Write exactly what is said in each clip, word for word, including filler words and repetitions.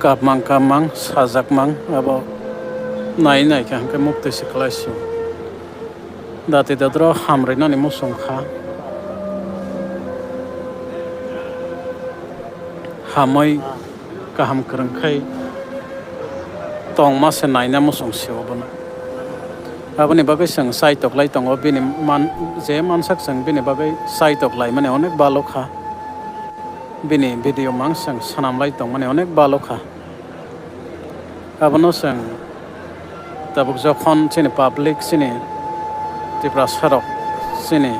Kapmang kapmang sajakmang abo nai nai khe hwnkhe muktwi se kwlai sio. Dati dodro hamrwinani muchung kha. Hamwi kaham kwrwng khai tongma se naina muchung sio bono. Aboni bagwi chwng chaitok lai tongo bini man-, je mansak chwng bini bagwi chaitok laimani onek balo kha. Bini video mang chwng swnam lai tongmani onek balo kha. Abono chwng tabuk jokhon chini public, chini Tiprasa rok, chini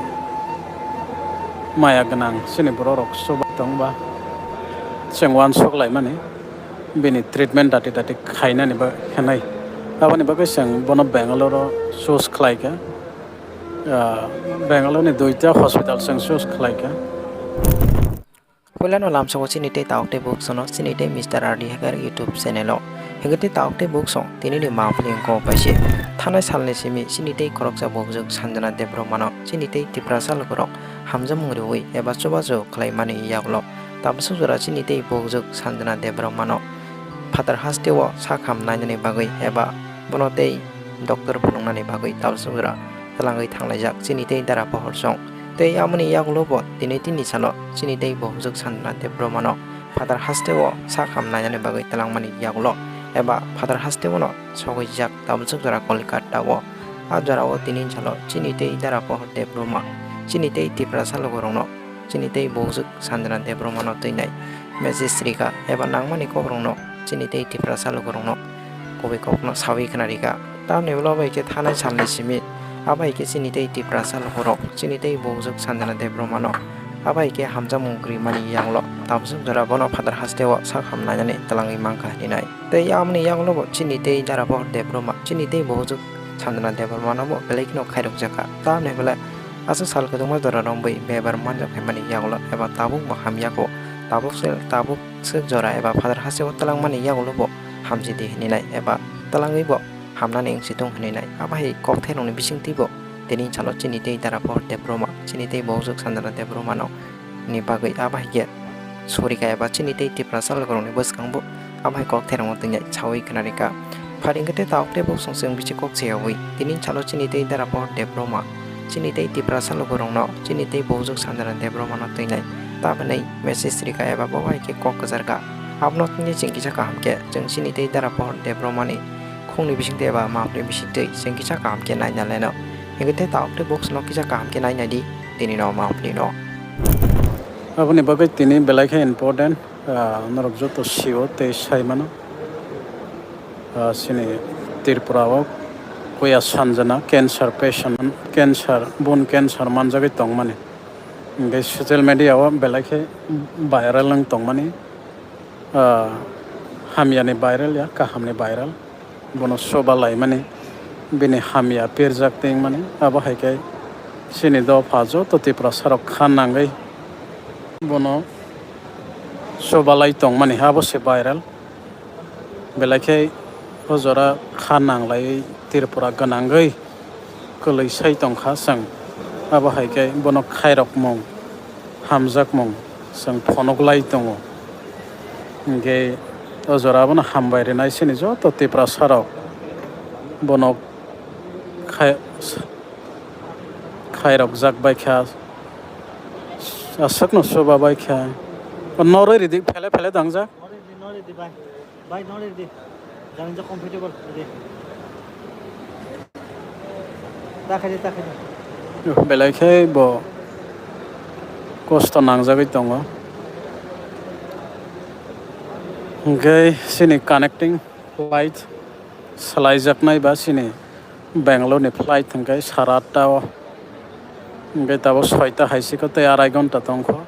maya gwnang, chini borok rok chubai tongba chwng uansuk laimani bini treatment dati dati khainani ba khenai. Aboni bagwi chwng bono Bangalore o choose khlai kha. Ah, Bangalore ni duita hospital chwng choose khlai kha. Puilano lamsao chini tei tauk tei buksono chini tei Mister R D Hagar YouTube channel o. Hingke tei tauk tei buksong tini ni mangpili wngkha paise. Thanai salni simi chini tei khoroksa bukjuk Sanjana Debbarmano chini tei Tiprasa lukurok hamjakmung riui eba chubachu khlaimani yagulo tabswk jora chini tei bukjuk Sanjana Debbarmano phatar hasteo sakham nainani bagwi eba bono tei doctor phunuknani bagwi tabswk jora twlangwi thanglaijak chini tei dara pohor song. Tei amoni yagulo bo tini tini salo chini tei bukjuk Sanjana Debbarmano phatar hasteo sakham nainani bagwi twlangmani yagulo eba phatar hasteo no sogwijak tabswk jora Kolkata o. A jora o tini salo chini tei dara pohor Debbarma chini tei Tiprasa lukurokno chini tei bukjuk Sanjana Debbarmano twinai message rikha eba nangmani kokrokno chini tei Tiprasa lukurokno kubui kokno sawi khna rikha. Tamni ulo bai khe thanai salni simi abai khe chini tei Tiprasa lukurok chini tei bukjuk Sanjana Debbarmano abai khe hamjakmung kwrwimani yagulo tabswk jora bono phatar hasteo sakham nainani twlangwi mankha hinwi nai. Tei amoni yagulo bo chini tei dara pohor Debbarma chini tei bukjuk Sanjana Debbarmano bo belai kheno khairokjakha. Tamni belai aswk sal kwbangma jora romwi bebar manjak phaimani yagulo eba tabuk bo hamya kho, tabuk se, tabuk se jora eba phatar hasteo twlangmani yagulo bo hamjidi hinwi nai eba twlangwi bo hamnani wngsi tong hinwi nai. Abo hai kokthairokni bisingtwi bo tini salo chini tei dara pohor Debbarma, chini tei bukjuk Sanjana Debbarmano ni bagwi abo hai khe surika eba chini tei Tiprasa lukurokni bwskango bo abo hai kokthairokno twinai sawi khna rikha. Phari hwnkhe tei tauk tei buksong chwng bithi kok se yaui tini salo chini tei dara pohor Debbarma chini tei Tiprasa lukurokno chini tei bukjuk Sanjana Debbarmano twinai tabhinai message rikha eba bo hai khe kok kwcharkha. Abono tini chwng kisa kaham khe chwng chini tei dara pohor Debbarmani khungni bisingtwi eba mapni bisingtwi chwng kisa kaham khe naina leno. Hingke tei tauk tei buksong no kisa kaham khe naina di tini no mapni no. Aboni bagwi tini belai khe important, ah, norok joto sio tei sai mano. Ah, chini Tripura o kuya Sanjana cancer patient, cancer, bone cancer manjagwi tongmani. Hingke social media o belai khe viral wng tongmani. Ah, hamyani viral ya, kahamni viral. Bono soba laimani, bini hamya pirjak tengmani, abo hai khe chini dopha joto Tiprasa rok kha nangwi bono soba lai tongmani, abo se viral. Belai khe o jora kha nanglaiwi Tripura gwnangwi kwlwi sai tongkha chwng. Abo hai khe bono khairokmung, hamjakmung chwng phunuk lai tongo. Hinkhe o jora abono hambai rwnai chini joto Tiprasa rok bono khai-, khairokjak bai kha, aswkno chuba bai kha. Norwi ridi phele phele dangjak. Norwi di, norwi di bai. Bai, no, ready. Jani ja comfortable, ready. Ta khaidi, ta khaidi. Belai khe bo kosto nangjagwi tongo. Hwnkhe chini connecting flight salaijaknai ba chini Bangalore ni flight hwnkhe sara atta o. Hwnkhe tabuk soita hai se khe tei arai ghonta tongkho.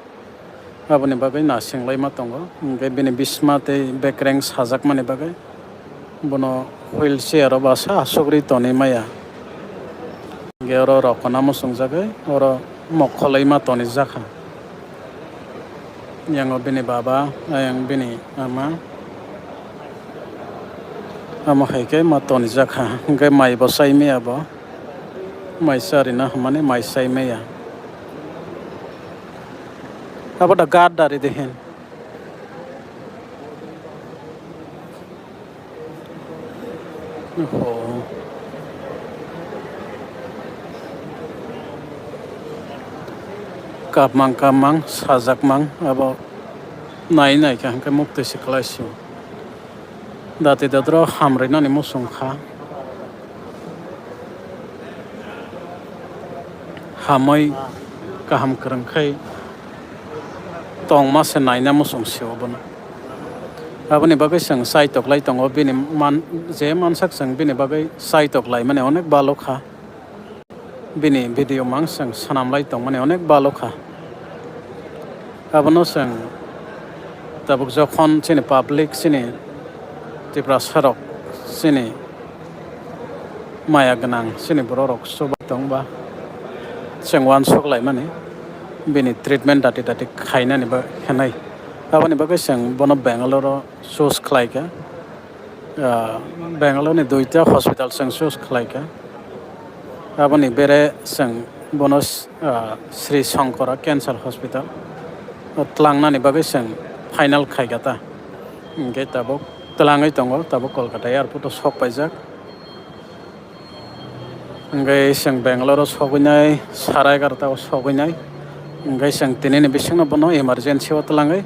Aboni bagwi nasinglai ma tongo. Hwnkhe bini bisma tei bekreng sajakmani bagwi bono wheelchair o basa asugri tonwi maya. Hwnkhe oro rokona muchungjagwi oro mokholwi ma tonwi jakha. Yang o bini baba, ayang bini ama. Amo hai khe ma tonwi jakha. Hwnkhe mai bo chai maya bo. Mai charina hwnmani mai chai maya. Abo da guard dari de hin. Ho. Kapmang, kapmang, sajakmang, abo nai nai khe hwnkhe muktwi se kwlai sio. Dati dodro hamrwi nani muchung kha. Hamwi kaham kwrwng khai tongma se naina muchung sio bono. Aboni bagwi chwng chaitok lai tongo, bini man-, je mansak chwng bini bagwi chaitok laimani onek balo kha. Bini video mang chwng swnam lai tongmani onek balo kha. Abono chwng tabuk jokhon chini public, chini Tiprasa rok, chini maya gwnang, chini borok rok chubai tongba chwng uansuk laimani, bini treatment dati dati khainani ba khenai. Aboni bagwi chwng bono Bangalore o choose khlai kha. Ah, Bangalore ni duita hospital chwng choose khlai kha. Aboni bere chwng bono, ah, Sri Shankara Cancer Hospital o tlangnani bagwi chwng final khai kha ta. Hwnkhe tabuk tlangwi tongo, tabuk Kolkata airport o sok paijak. Hwnkhe chwng Bangalore o sogwinai, sara egarota o sogwinai. Hwnkhe chwng tinini bisingno bono emergency o twlangwi,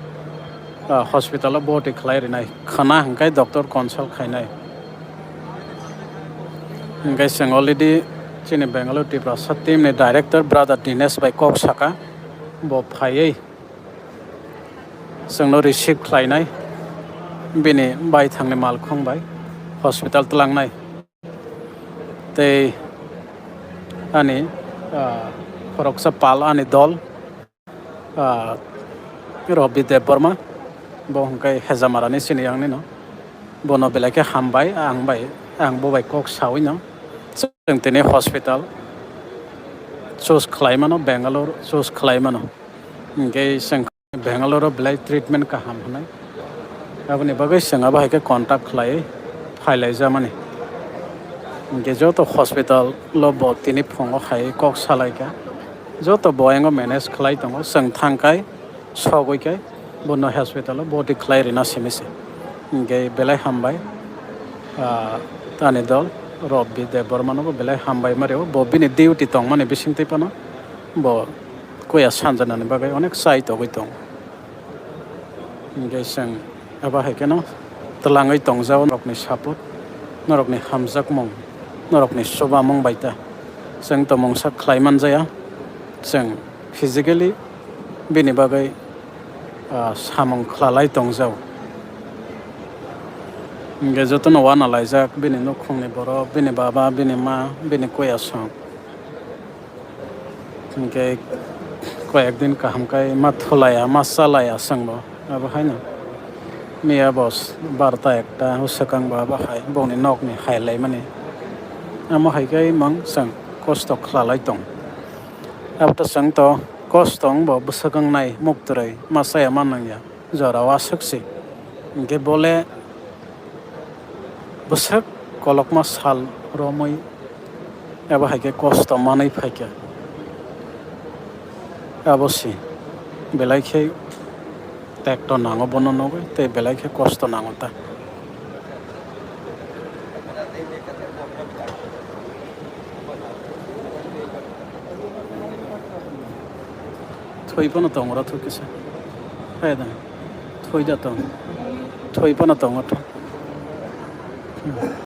ah, hospital o bhorti khlai rinai. Khwna hwnkhe doctor consult khainai. Hwnkhe chwng already chini Bangalore Tiprasa team ni director brother Dinesh bai kok saka, bo phaiwi chwngno receive khlainai, bini baithangni malkhung bai hospital twlangnai. Tei ani, ah, khoroksa pal ani dol, ah, Robi Debbarma, bo hwnkhe Hejamarani sini yangnino. Bono belai khe hambai, ang bai, ang bo bai kok sawino. Chwng tini hospital choose khlai mano, Bangalore choose khlai mano. Hwnkhe chwng Bangalore o belai treatment kaham hwnwi. Aboni bagwi chwng abo hai khe contact khlaiwi phailaijamani. Hwnkhe joto hospital o bo tini phungo hai kok salaikha. Joto bo ayang manage khlai tongo. Chwng thangkhai, sogwi khai bono hospital o bhorti khlai rina simi se. Hwnkhe belai hambai. Ah, ani dol Robi Debbarma no bo belai hambai mario. Bo bini duty tongmani bisingtwi phano bo kuya sanjanani bagwi onek chai togwi tong. Hwnkhe chwng abo hai kheno twlangwi tongjao norokni support, norokni hamjakmung, norokni chubamung bai ta. Chwng to mungsa khlai manjaya, chwng physically bini bagwi, ah, samung khwlalai tongjao. Hwnkhe jotono uanalaijak bini nukhungni borok, bini baba, bini ma, bini kuya song. Hwnkhe koyek din kaham khai ma thulaiya, ma chalaiya chwngbo. Abo haino miya bo s-, barta ekta o swkang bo abo hai bongni nokni hai laimani. Amo hai khe mang chwng kosto khwlalai tong. Abo to chwng to kosto wng bo bwswk wng nai, muktwrwi ma chaya ma nangya. Jorao aswk se. Hwnkhe bole bwswk kolokma sal romwi abo hai khe kosto manwi phaikha. Abo se belai khe tekto nango bono nugwi tei belai khe kosto nango ta. Thwi phano tongo oro thwi kisa. Hai da. Thwi da tong. Thwi phano tongo tho.